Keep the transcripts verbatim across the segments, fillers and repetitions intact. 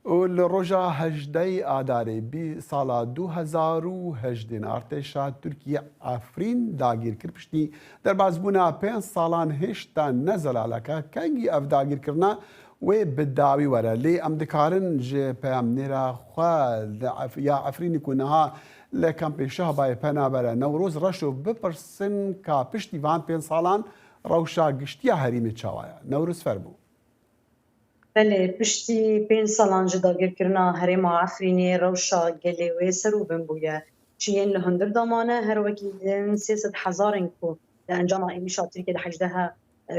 Û li roja hejdehê Adarê bî sala du hezar û hejdê artêşa Tirkiyê Efrîn dagîr kir. Piştî derbasbûna pênc salan hêşta ne zelaleke kengî ev dagîrkirina wê bi dawî were. Lê em dikarin ji peyamnêra xwe li Ef-, ya Efrînê ku niha li kampê Şehbayê pena bere Newroz Reşo bipirsin ka piştî van pênc salan rewşa giştî ya herêmê çawa ye? Newroz, ferbû. Belê, piştî pênc salan ji dagirkirina herêma Efrînê rewşa gelê wê ser û bin bûye. Çi yên li hundir de mane, her wekî din sê sed hezar ên ku di encama êrîşa Tirkiyê di hejdeh,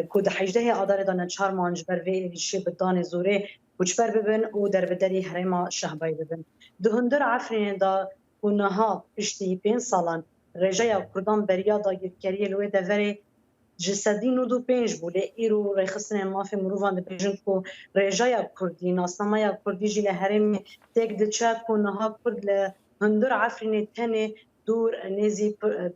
ku di hejdehê Adarê de neçar man ji ber vê êrîşê bi danê zorê koçber bibin û derbiderî herêma Şehbayê bibin. Di hundir Efrînê de ku niha piştî pênc salan rêjeya Kurdan beriya dagirkeriyê li wê deverê ji sedî nod û pênc bû, lê îro rêxistinên mafê mirovan dibêjin ku rêjeya kurdî, nasnameya kurdî jî li herêmê têk diçe ku niha kurd li hundir Efrînê tenê dûr nêzî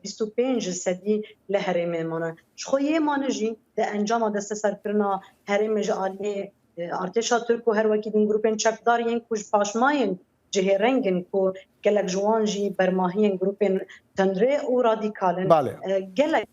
bîst û pênc sedî li herêmê mane. Ji xwe yê mane jî di encama desteserkirina herêmê ji aliyê, e, artêşa Tirk û her wekî din grûpên çekdar yên ku ji paşmayên cihêreng in ku gelek ji wan jî bermahiyên grûpên tundrê û radîkal in. Belê. E, gelek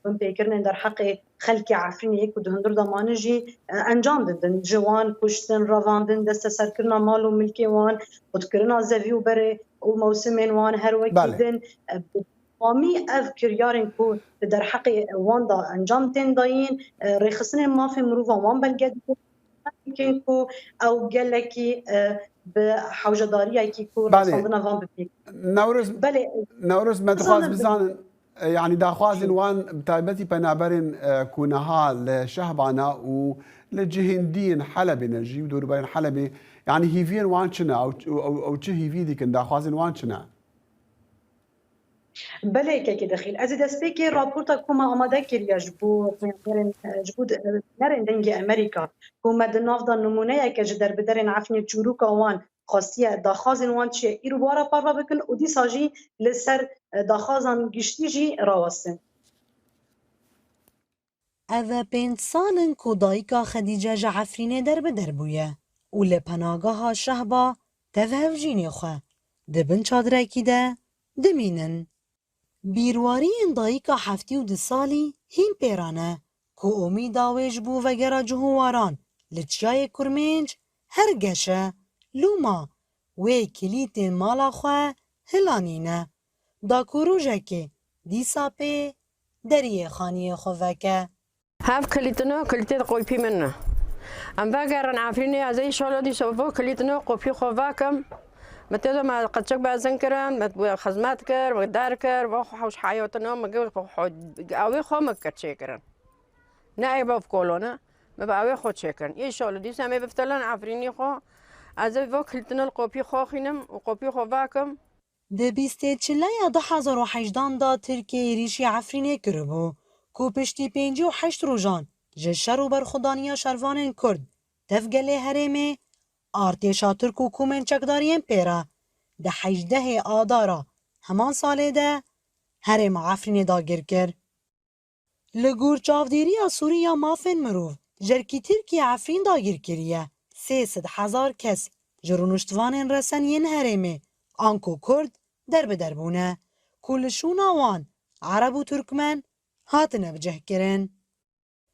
binpêkirinên derheqê xelkê Efrînê yê ku di hundir de mane jî, e, encam didin. Ji wan kuştin, revandin, desteserkirina mal û milkê wan, qutkirina zevî û berê û mewsimên wan her wekî Belê. din, e, bi temamî ev kiryarên ku di derheqê wan de encam tên dayîn, e, rêxistinên mafê mirovan wan belge didin. Dikin ku ew gelekî, e, bi hewcedariyekî ku Belê. rastandina van bipîk. Newroz, Belê. Newroz, me dixwaz Bizanin bizanin, e, yanî daxwazên Çi? wan, bi taybetî penaberên, e, ku niha li Şehbana û li cihên dî yên Helebê ne jî û dorûberên Helebê, yanî hîviyên wan çi ne? Ew, ew, ew çi hîvî dikin? Daxwazên wan çi ne? Belê, kekê Dexîl. Ez ê destpêkê raporta ku me amade kiriye ji bo penaberên, e, ji bo de-, e, nerên dengê Amerîka, ku me di nav de nimûneyeke ji derbiderên Efrînê çûrûka wan xwestiye, daxwazên wan çi ye, îro bi wan re parve bikin û dîsa jî li ser, e, daxwazan giştî jî rawestin. Ev e pênc sal in ku dayika Xedîce ji Efrînê derbider bûye û li penageha Şehba tev hevjînê xwe di bin çadirekî de dimînin. Bîrwariyên dayika heftê û du salî hîn pê re ne ku umîda wê ji bo vegera cihûwaran li Çiyayê Kurmênc her geş e. Lûma wê kilîtên mala xwe hilanîne, da ku rojekê dîsa pê deriyê xaniyê xwe veke. Hev kilîtino, kilîtê qopî min ne. Em vegerin Efrînê, ez ê înşallah dîsa bo kilîtino qopî xwe vekim. Me tê de me qeçik bezin kirin, me xizmet kir, me der kir, ve xwe hewş heyatino, me ge-, xwe, awê xwe me kir çêkirin. Ne ê bav kolone, me bi awê xwe çêkirin. Înşallah dîsa em ê biftelan Efrînî xwe, ez ê vo kilîtino qopî xwe xînim û qopî xwe vekim. Di bîstê çileya du hezar û hejdan de Tirkiye êrîşî Efrînê kiribû, ku piştî pêncî û heşt rojan ji şer û berxwedaniya şervanên Kurd tevgelê herêmê, artêşa Tirk û komên çekdariyên pê re di hejdehê Adara heman salê de herêma Efrînê dagir kir. Li gor çavdêriya Sûrî ya Mafên Mirov, jerkî Tirkiye Efrîn dagîr kiriye, sê sed hezar kes ji rûniştvanên resen yên herêmê, anku Kurd, derbider bûne, ku li şûna wan Ereb û Turkmen hatine bicihkirin.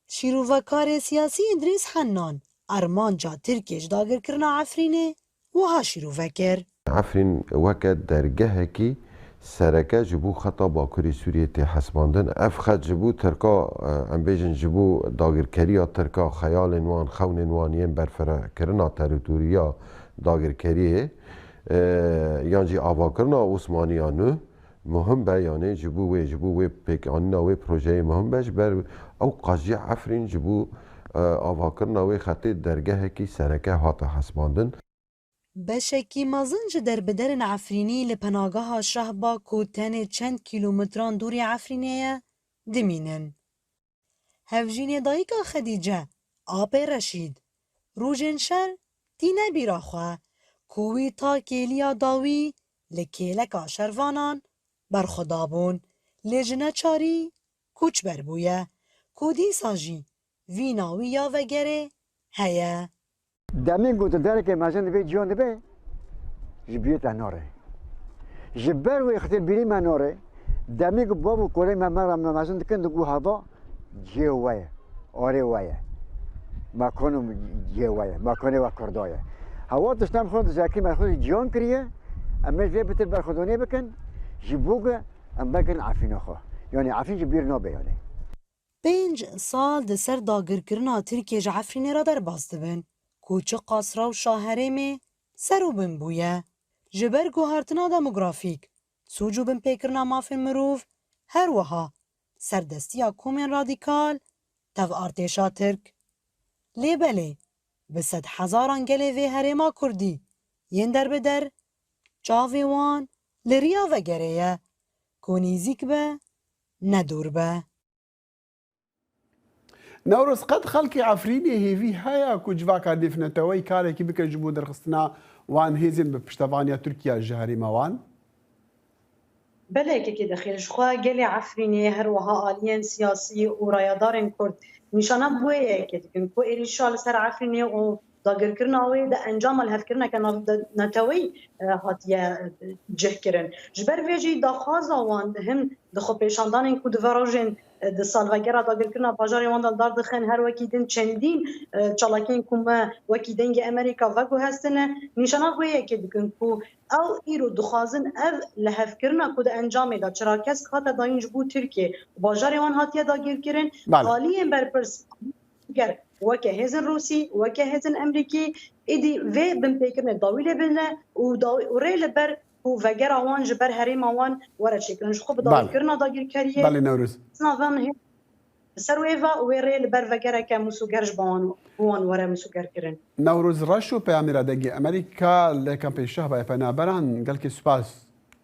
Şîrovekarê siyasî Îdrîs Hennan, armanca Tirkiyê ji dagirkirina Efrînê, wiha şîrove kir. Efrîn weke dergehekî sereke ji bo xeta Bakurê Sûriyê tê hesibandin. Ev xet ji bo Tirka, e, em bêjin ji bo dagirkeriya Tirka, xeyalên wan, xewnên wan yên berfirekirina terîtoriya dagirkeriyê, e, yan jî avakirina Osmaniya nû, muhim be, yanê ji bo wê, ji bo wê pêkanîna wê projeyê muhim be, ji ber ew qasî Efrîn ji bo, e, avakirina wê xetê dergehekî sereke hate hesibandin. Beşekî mezin ji derbiderên Efrînî li penageha Şehba ku tenê çend kîlometran dûrî Efrînê ye, dimînin. Hevjînê dayika Xedîce, apê Reşîd, rojên şer tîne bîra xwe, ku wî ta kêliya dawî li kêleka şervanan berxwedabûn, lê ji neçarî koçber bûye, ku dîsa jî vîna wî ya vegerê heye. Demê ku tu derekê mezin dibê ciwan dibe, ji bîrê te nare. Ji ber wê xitê bîrî me nare, demê ku bav û kolê me me re me mezin dikin, digo heva cihê we ye, arê we ye. Mekan û cihê we ye, mekanê we Kurda ye. Hewa tiştem xwe di zekî me xwe ciwan kiriye, em ê vê bitir berxwedonê bikin, ji bo ku em vekin Efrîna xwe. Yanî Efrîn ji bîr nabe yanî. Pênc sal di ser dagirkirina Tirkiyê ji Efrînê re derbas dibin, ku çiqas rewşa herêmê ser û bin bûye. Ji ber guhertina demografîk, sûc û binpêkirina mafên mirov, her wiha serdestiya komên radîkal tev artêşa Tirk. Lê belê, bi sedhezaran gelê vê herêma Kurdî yên derbider, çavê wan li riya vegerê ye, ku nîzîk be, ne dûr be. Newroz, qet xelkê Efrînê hêvî heye ku civaka nêvneteweyî karekî bike ji bo derxistina wan hêzên bi piştevaniya Tirkiye ji herêma wan? Belê, kekê Dexîl, ji xwe gelê Efrînê, her wiha aliyên siyasî û rayedarên Kurd nîşana bi wê yekê dikin ku êrîşa li ser Efrînê û dagirkirina wê di encama lihevkirineke navneteweyî hatiye cih kirin. Ji ber vê jî daxwaza wan him di xwepêşandanên ku di van rojên di salvegera dagirkirina bajarê wan de li dar dixin, her wekî din çendîn çalakiyên ku me wekî Dengê Emerîka veguhestine, nîşana wê yekê dikin ku ew îro dixwazin ev lihevkirina ku di encamê de çirakesk hate dayîn ji bo Tirkiyê û bajarê wan hatiye dagirkirin, aliyên berpirs ger weke hêzên Rûsî, weke hêzên Emerîkî, êdî vê binpêkirinê dawî lê bine û dawî û rê li ber ku vegera wan ji ber herêma wan were çêkirin. Ji xwe bi dawîkirina dagirkeriyê, belê Newroz, sina van hê li ser wê ve wê rê li ber vegereke misûger ji bo wan, bo wan were misûger kirin. Newroz Reşo, peyamêra Dengê Emerîka li Kampê Şehba yê Penaberan, gelkî spas.